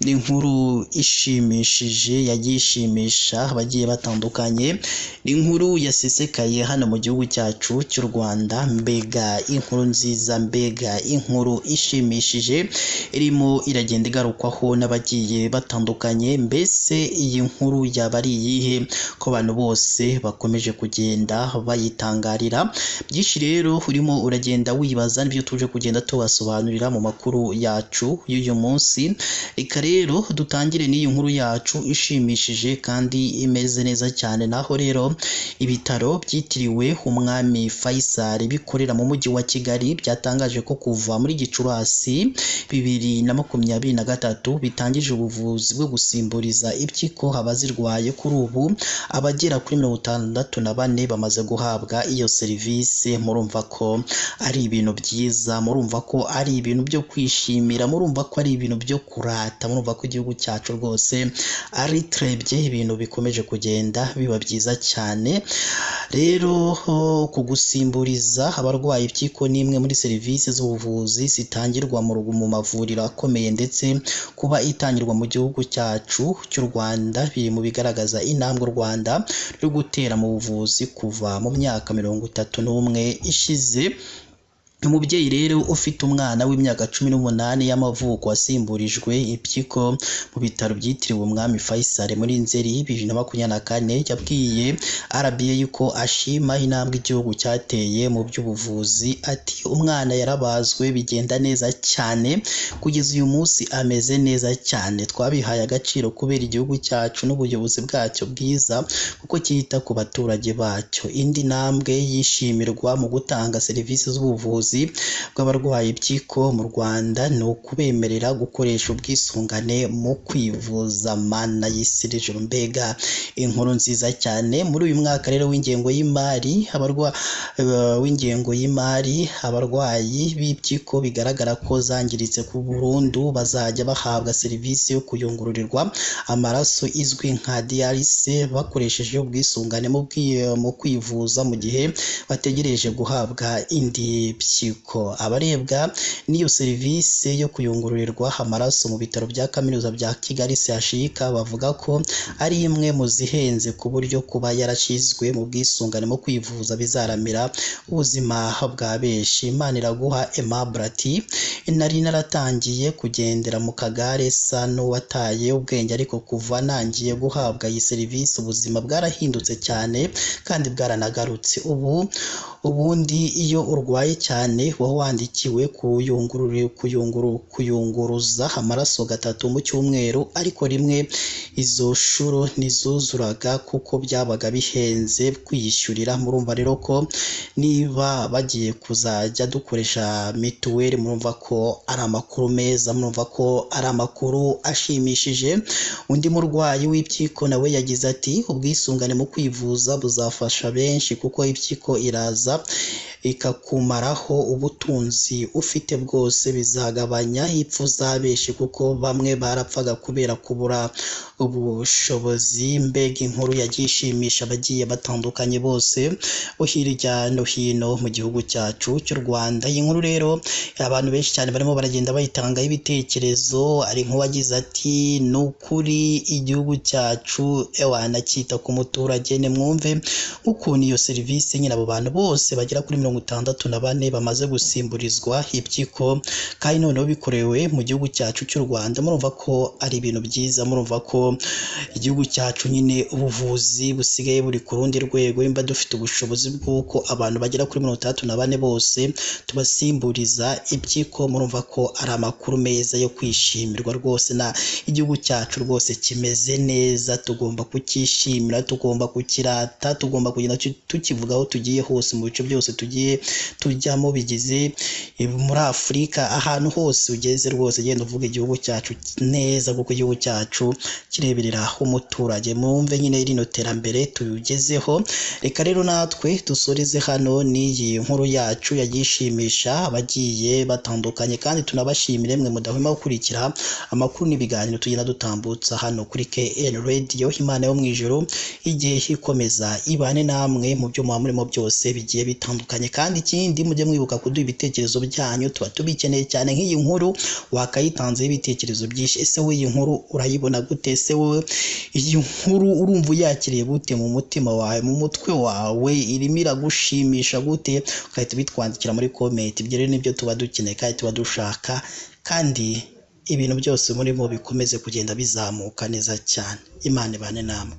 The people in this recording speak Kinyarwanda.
Ni inkuru ishimishije yagiye ishimisha abagiye batandukanye, ni inkuru yasesekaye hano mu gihugu cyacu cy'u Rwanda, mbega inkuru nziza, mbega inkuru ishimishije irimo iragenda igarukwaho n'abagiye batandukanye. Mbese iyi nkuru yaba ari iyihe ko abantu bose bakomeje kugenda bayitangarira? Byinshi rero urimo uragenda wibaza nibyo tuje kugenda tubasobanurira mu makuru yacu y'uyu munsi. Reka rero dutangire n'iyi nkuru yacu ishimishije kandi imeze neza cyane. Naho rero ibitaro byitiriwe Umwami Faisal bikorera mu mujyi wa Kigali byatangaje ko kuva muri Gicurasi 2023 bitangije ubuvuzi bwo gusimburiza impyiko abazirwaye. Kuri ubu abagera kuri 64 bamaze guhabwa iyo serivisi. Murumva ko ari ibintu byiza, murumva ko ari ibintu byo kwishimira, murumva ko ari ibintu byo kurata, murumva ko igihugu cyacu rwose ari turebye ibintu bikomeje kugenda biba byiza cyane. Rero ku gusimburiza abarwayi impyiko ni imwe muri serivisi z'ubuvuzi zitangirwa mu mavuriro akomeye, ndetse kuba itangirwa mu gihugu cyacu cy'u Rwanda biri mu bigaragaza intambwe u Rwanda ruri gutera mu buvuzi kuva mu myaka 31 ishize. Umubyeyi rero ufite umwana w'imyaka 18 y'amavuko wasimburijwe impyiko mu bitaro byitiriwe Umwami Faisal muri Nzeri 2024, yabwiye RBA ko ashima intambwe igihugu cyateye mu by'ubuvuzi. Ati umwana yarabazwe bigenda neza cyane, kugeza uyu munsi ameze neza cyane, twabihaye agaciro kubera igihugu cyacu n'ubuyobozi bwacyo bwiza kuko cyita ku baturage bacyo. Indi ntambwe yishimirwa mu gutanga serivisi z'ubuvuzi bw'abarwaye impyiko mu Rwanda ni ukubemerera gukoresha ubwisungane mu kwivuza. Mana y'isi n'ijuru, mbega inkuru nziza cyane. Muri uyu mwaka rero w'ingengo y'imari abarwayi b'impyiko bigaragara ko zangiritse ku burundu bazajya bahabwa serivisi yo kuyungururirwa amaraso izwi nka dialyse bakoresheje ubwisungane mu kwivuza mu gihe bategereje guhabwa indi mpyiko. Abarebwa n'iyo serivisi yo kuyungururirwa amaraso mu bitaro bya kaminuza bya Kigali CHUK bavuga ko ari imwe mu zihenze ku buryo kuba yarashyizwe mu bwisungane mu kwivuza bizaramira ubuzima bwa benshi. Maniraguha Aimable ati nari naratangiye kugendera mu kagare sa n'uwataye ubwenge, ariko kuva nangiye guhabwa iyi serivisi ubuzima bwarahindutse cyane kandi bwaranagarutse. Ubundi iyo urwaye cyane uba wandikiwe kuyunguruza amaraso 3 mu cyumweru, ariko rimwe izo shuro ntizuzuraga kuko byabaga bihenze kwiyishyurira. Murumva rero ko niba bagiye kuzajya dukoresha mituweli, murumva ko ari amakuru meza, murumva ko ari amakuru ashimishije. Undi murwayi w'impyiko nawe yagize ati ubwisungane mu kwivuza buzafasha benshi kuko impyiko iraza ikakumaraho ubutunzi ufite bwose, bizagabanya ipfu za benshi kuko bamwe barapfaga kubera kubura ubushobozi. Mbega inkuru yagiye ishimisha abagiye batandukanye bose hirya no hino mu gihugu cyacu cy'u Rwanda. Iyi nkuru rero abantu benshi cyane barimo baragenda bayitangaho ibitekerezo. Ari nk'uwagize ati ni ukuri igihugu cyacu ewana cyita ku muturage. Nimwumve ukuntu iyo serivisi nyine abo bantu bose bagera kuri 64 bamaze gusimburizwa impyiko, kandi noneho bikorewe mu gihugu cyacu cy'u Rwanda. Murumva ko ari ibintu byiza, murumva ko igihugu cyacu nyine ubuvuzi busigaye buri ku rundi rwego. Nimba dufite ubushobozi bw'uko abantu bagera kuri 64 bose tubasimburiza impyiko, murumva ko ari amakuru meza yo kwishimirwa rwose. Na igihugu cyacu rwose kimeze neza, tugomba kucyishimira, tugomba kukirata, tugomba kugenda tukivuga aho tugiye hose, mu bice byose tugiye tujyamo bigize muri Afurika, ahantu hose ugeze rwose genda uvuga igihugu cyacu neza, kuko igihugu cyacu kireberera umuturage. Mwumve nyine rino terambere tugezeho. Reka rero natwe dusoreze hano n'iyi nkuru yacu yagiye ishimisha abagiye batandukanye, kandi tunabashimire mwe mudahwema gukurikira amakuru n'ibiganiro tugenda dutambutsa hano kuri KN Radio. Imana yo mu ijuru igihe ikomeza ibane namwe mu byo muba murimo byose bigiye bitandukanye. Kandi ikindi, mujye mwibuka kuduha ibitekerezo byanyu, tuba tubikeneye cyane. Nk'iyi nkuru wakayitanzeho ibitekerezo byinshi. Ese wowe iyi nkuru urayibona gute? Ese wowe iyi nkuru urumva uyakiriye gute mu mutima wawe, mu mutwe wawe? Irimo iragushimisha gute? Ugahita ubitwandikira muri comment. Ibyo rero nibyo tuba dukeneye kandi tuba dushaka, kandi ibintu byose murimo bikomeze kugenda bizamuka neza cyane. Imana ibane namwe.